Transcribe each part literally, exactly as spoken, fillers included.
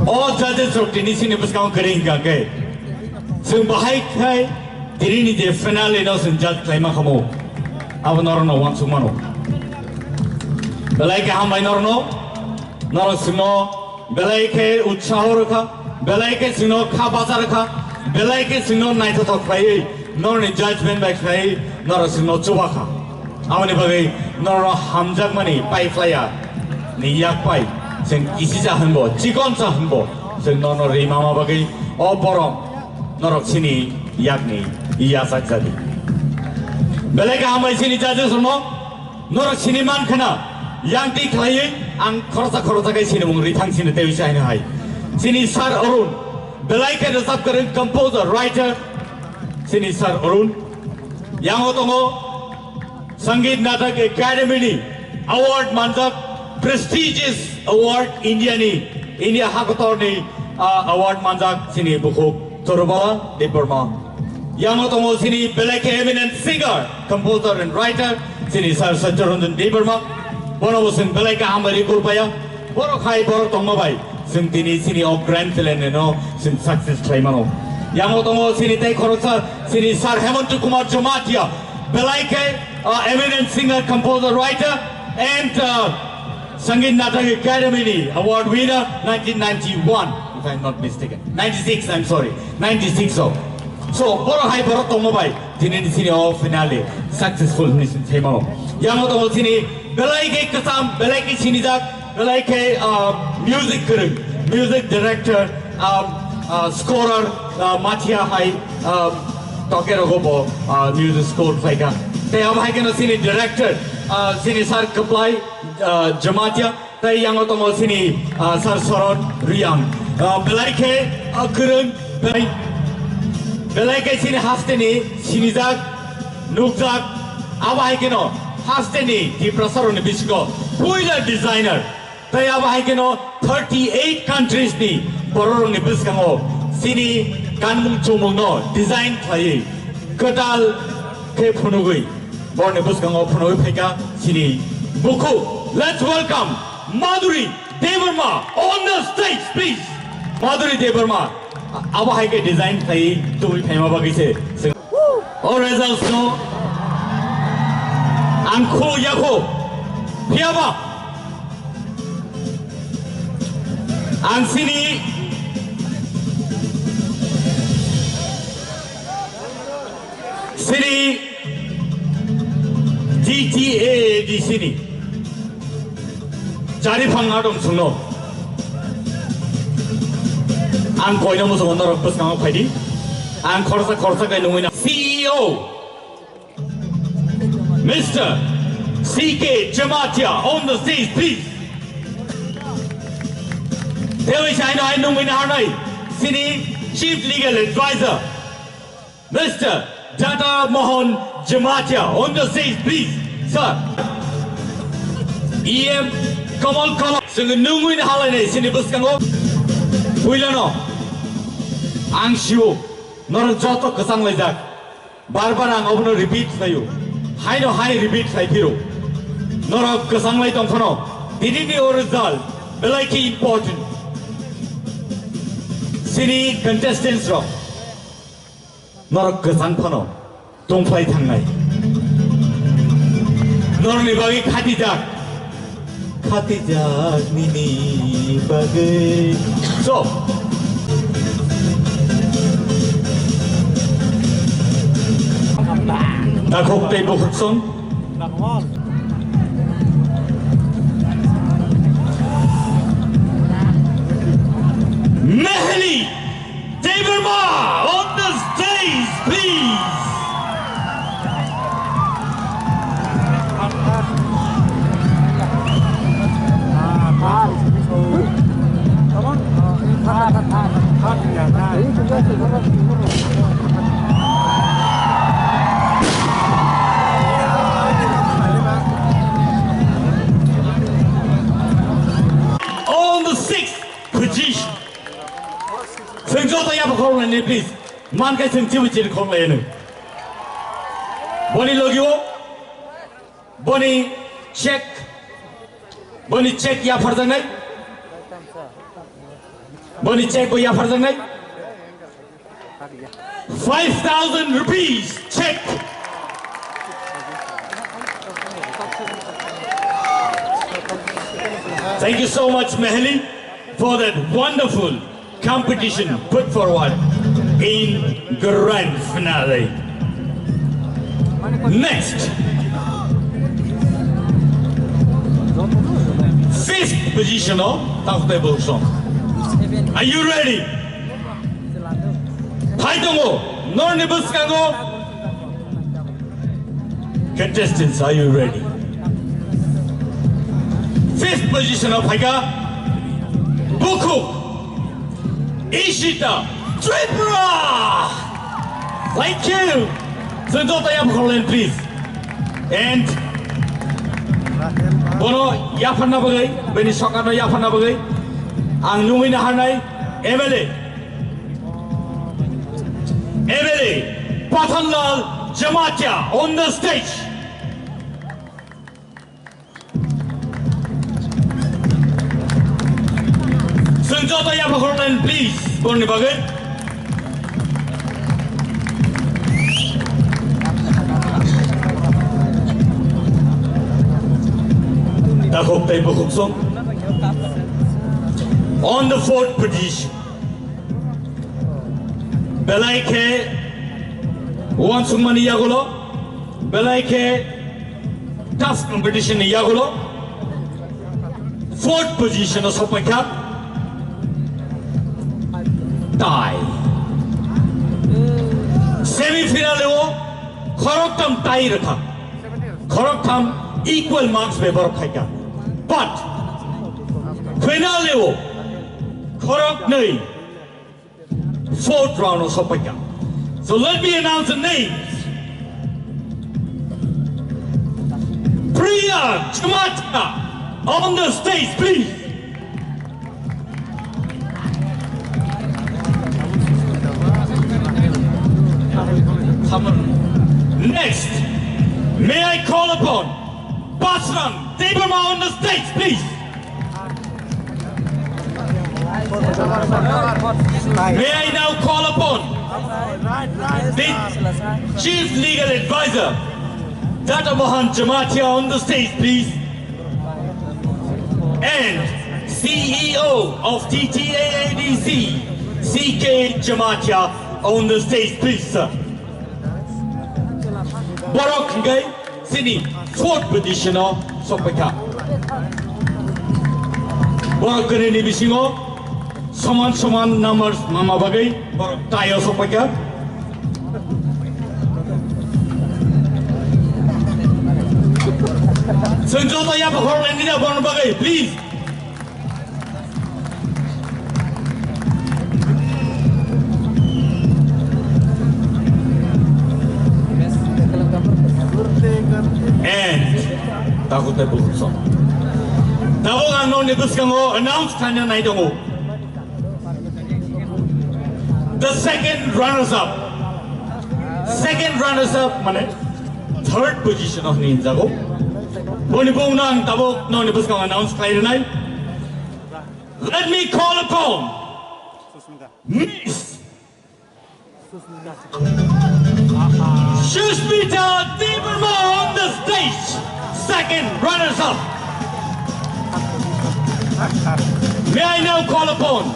O judges rok tini chini bwskango kwrwi hwnkha khe, chwng bahai khai tini ni je finale no chwng judge khlaima khamu, abo norok no uansuk mano. Belai khe hambai norok no, norok chwngno belai khe utsaho rwkha, belai khe chwngno kha bacha rwkha, belai khe chwngno naithothok khlaiwi norokni judgment bai khlaiwi norok chwngno chubakha. Aboni bagwi norok hamjakmani pai phlaiya ni yak pai chwng kisisa hwnbo, chikonsa hwnbo chwng norokno ri mama bagwi o borom norok chini yakni yachak jadi. Belai khe hambai chini judges rokno. Norok sini man khna, yang twi khlaiwi ang khoroksa khoroksa khe sinimung rithang sini tei uisa hino hai. Sini Sir Arun, belai khe rwchap kwrwng, composer, writer, sini Sir Arun. Yango tongo Sangeet Natak Academy ni award manjak, prestigious award India ni, India hakotor ni, ah, award manjak sini bukhuk Chorubala Debbarma. Yango tongo sini belai khe eminent singer, composer and writer, sini Sir Satyaranjan Debbarma. Bono bo chwng belai khe hambai rwi kurpaya. Borok hai borok tongma bai chwng tini sini o grand finale no chwng success khlai mano. Yango tongo sini tei khoroksa sini Sir Hemanta Kumar Jamatia, belai khe, uh, eminent singer, composer, writer and, uh, Sangeet Natak Academy ni award winner nineteen ninety-one, if I'm not mistaken. Ninety-six, I'm sorry. Ninety-six o. So, borok hai borok tongma bai, tini ni sini o finale successful hwnwi sini thaimano. Yango tongo sini belai khe kwcham, belai khe sinijak, belai khe, ah, music kwrwng, music director, ah, ah, scorer, ah, Mathia hai, ah, toke rogo bo, ah, music score khlaikha. Tei abo hai kheno sini director, ah, sini Sir Kwplai, ah, Jamatia. Tei yango tongo sini, ah, Sir Sorot Riyang. Ah, belai khe, ah, kwrwng, belai, belai khe sini hasteni sinijak, nukjak, abo hai kheno hasteni Tiprasarokni bisingo puila designer. Tei abo hai kheno thirty eight countries ni bororokni bwskango sini kanmung chumungno design khlaiwi kwtal khe phunugwi borokni bwskango phunugwi phaikha sini bukhuk. Let's welcome Madhuri Debbarma on the stage, please. Madhuri Debbarma, abo hai khe design khlai tubui phaima bagwi se. O results no ang kho yakho phiyaba ang sini sini G T A D C ni. Chari phang adong sungno. Ang koino musugo norok bwskango phaidi. Ang khorsa khorsa kai nungwi na. C E O, Mister C K Jamatia on the stage, please. Tewi saino hai nungwi na hanai. Sini Chief Legal Advisor. Mister Jata Mohan Jamatia, on the stage, please, sir. E M Kamal Kalam, chwng nungwi na halai nai sini bwskango. Puilano ang siwo, norok joto kwchang laijak. Bar bar ang obono repeat khlaio. Haino hai repeat khlai phiro. Norok kwchang lai tong phano. Tini ni o result belai khe important. Sini contestants rok. Norok kwchang phano tongphlai thangnai. Norokni bagwi khatijak. Khatijak nini bagwi. So. Takhuk tei bukhuksong. Mehli Debbarma on the stage, please. On the sixth position. Chwng joto yabo khoroknai ni, please. Man khe chwng chibu chiri khoroknai no. Boni logi o, boni check, boni check yapharjaknai. Boni check bo yapharjaknai. Five thousand rupees check. Thank you so much, Mehli, for that wonderful competition put forward in grand finale. Next, fifth position of Takhuk Taibo Khuksong. Are you ready? Phai tongo, norni bwskango. Contestants, are you ready? Fifth position o phaikha Bukhuk Ishita Tripura. Thank you. Chwng joto yapharkha, please. And bono yapharna bagwi, bini sokano yapharna bagwi ang nungwi naharnai M L A. M L A Pathanlal Jamatia on the stage. Chwng joto yapharkha, please, borni bagwi. Takhuk Taibo Khuksong. On the fourth position. Belai khe uansukmani yagulo, belai khe tough competition ni yagulo, fourth position o sokpaikha. Tie. Semi final o khoroktham tie rwkha. Khoroktham equal marks bai borok khaikha. But final o khoroknwi fourth round o sokpaikha. So let me announce the names. Priya Jamatia on the stage, please. Next, may I call upon Basran Debbarma on the stage, please. May I now call upon the Chief Legal Advisor, Dada Mohan Jamatia, on the stage, please. And C E O of T T A A D C, C K Jamatia, on the stage, please, sir. Borok hingkai chini fourth position o sokpaikha. Borok kwnwi ni bisingo soman soman numbers mama bagwi borok tie o sokpaikha. Chwng joto yapharkha, borni bagwi, please. And Takhuk Taibo Khuksong. Tabuk ang nokni bwskango announce khlaina nai tongo. The second runners up. Second runners up mane third position o hinwi hinjago. Boni bumungno ang tabuk nokni bwskango announce khlai rwnai. Let me call upon Miss Sushmita Debbarma on the stage, second runners up. May I now call upon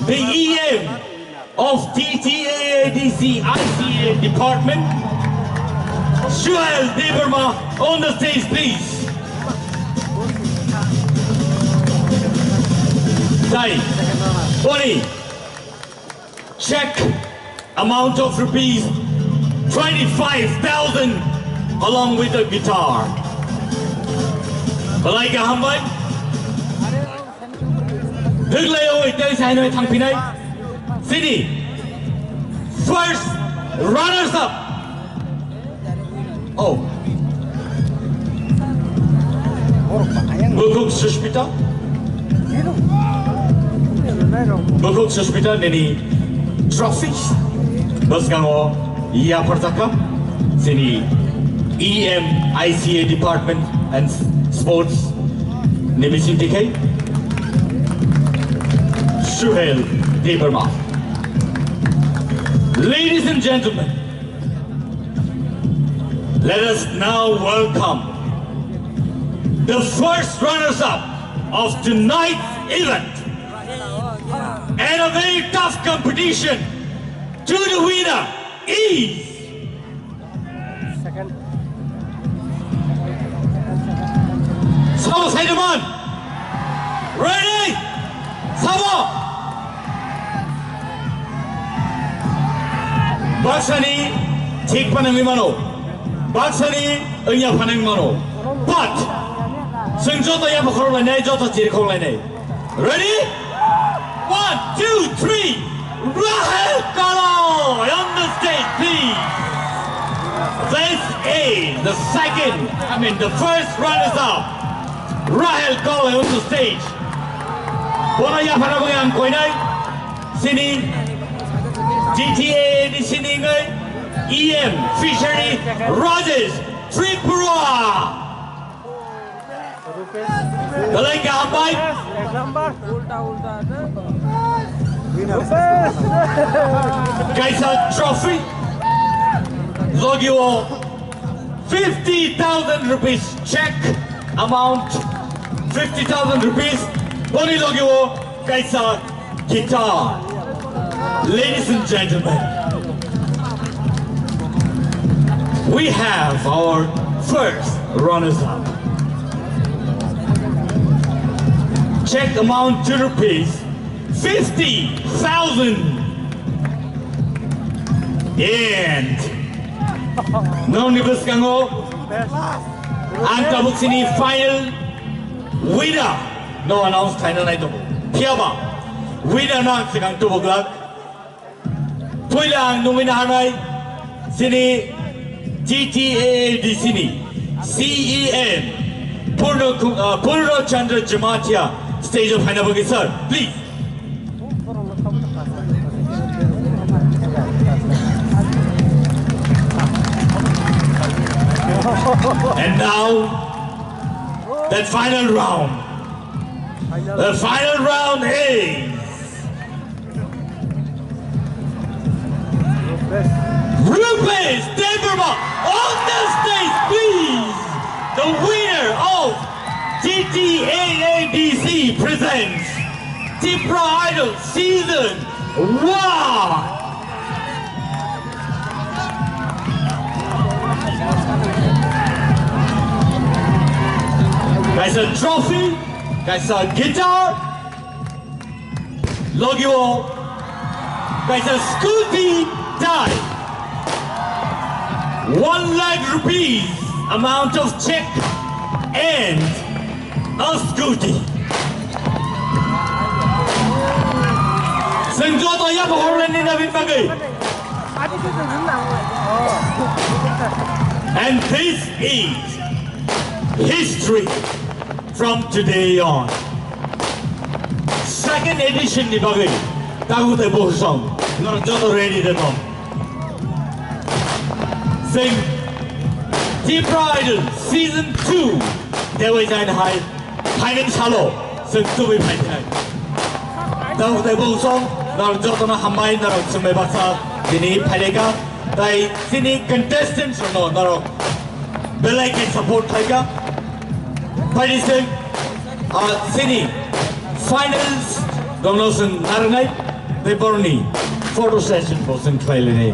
the E M of T T A A D C I C A department, Suhail Debbarma, on the stage, please. Tie. Boni check amount of rupees twenty-five thousand along with a guitar. Belai kaham bai. Dwglai oi tei sainoi thangphinai. Chini first runners up. Oh. Bukhuk Sushmita. Bukhuk Sushmita nini trophy bwskango yapharjakha. Chini E M I C A Department and Sports ni bising tikhai. Suhail Debbarma. Ladies and gentlemen, let us now welcome the first runners-up of tonight's event and a very tough competition to the winner is Second. Sabo Saidaman. Ready? Sabo. Baksani thik panangwi mano. Baksani wngya phanang mano. But, chwng joto yaphakhoklainai, joto chirikhokhlainai. Ready? One, two, three. Rahel Kalo on the stage, please. This is the second, I mean, the first runners-up. Rahel Kalo on the stage. Bono yaphana bagwi ang koinai. Sini G T A ni sini ngai E M Fishery Rajesh Tripura. Belai kaham bai. Kaisa trophy. Logio fifty thousand rupees check amount. Fifty thousand rupees. Boni logio kaisa guitar. Ladies and gentlemen, we have our first runners-up. Check amount two rupees, fifty thousand. And nongni bwskango ang tabuk sini final winner no announce khaina nai tongo. Phiyaba winner no ang swkang tubuglak. Puila ang nungwi naharnai sini T T A A D C ni C E M Purno Ku-, uh, Purno Chandra Jamatia stage o phaina bagwi, sir, please. And now, that final round. The final round is Rupesh Debbarma on the stage, please. The winner of T T A A D C presents Tipra Idol Season Wow! Kaisa trophy, kaisa guitar, logio, kaisa scooty tai. One lakh rupees amount of check and a scooty. Chwng joto yaphakhoklainai nini bagwi. And this is history from today on. Second edition ni bagwi tabuk tei bosong norok joto ready de tong. Chwng Tipra Idol Season two dewai jaina hai phainai salo chwng tubui phainai. Tabuk tei bosong norok jotono hambai, norok chwngbai baksa tini phaileka tai chini contestants no norok belai khe support khlaika. Phaidi chwng, ah, chini finals rokno chwng narwknai tei borokni photo session bo chwng khlai lainai.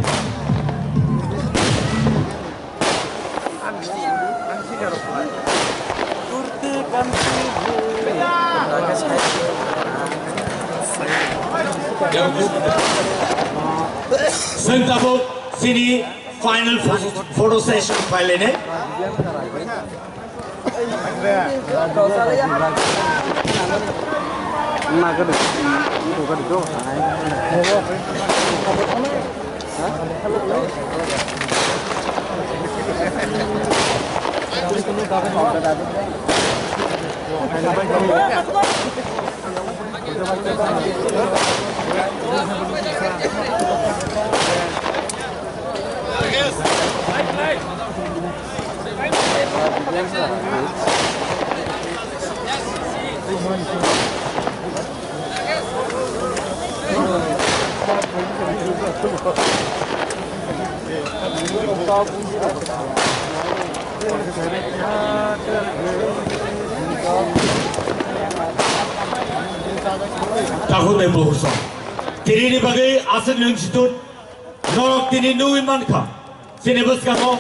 Chwng tabuk chini final photo, photo session khlai lainai. Takhuk tei bukhuk song. Tini ni bagwi aswk nwng situt norok tini nugwi mankha. Chini bwskango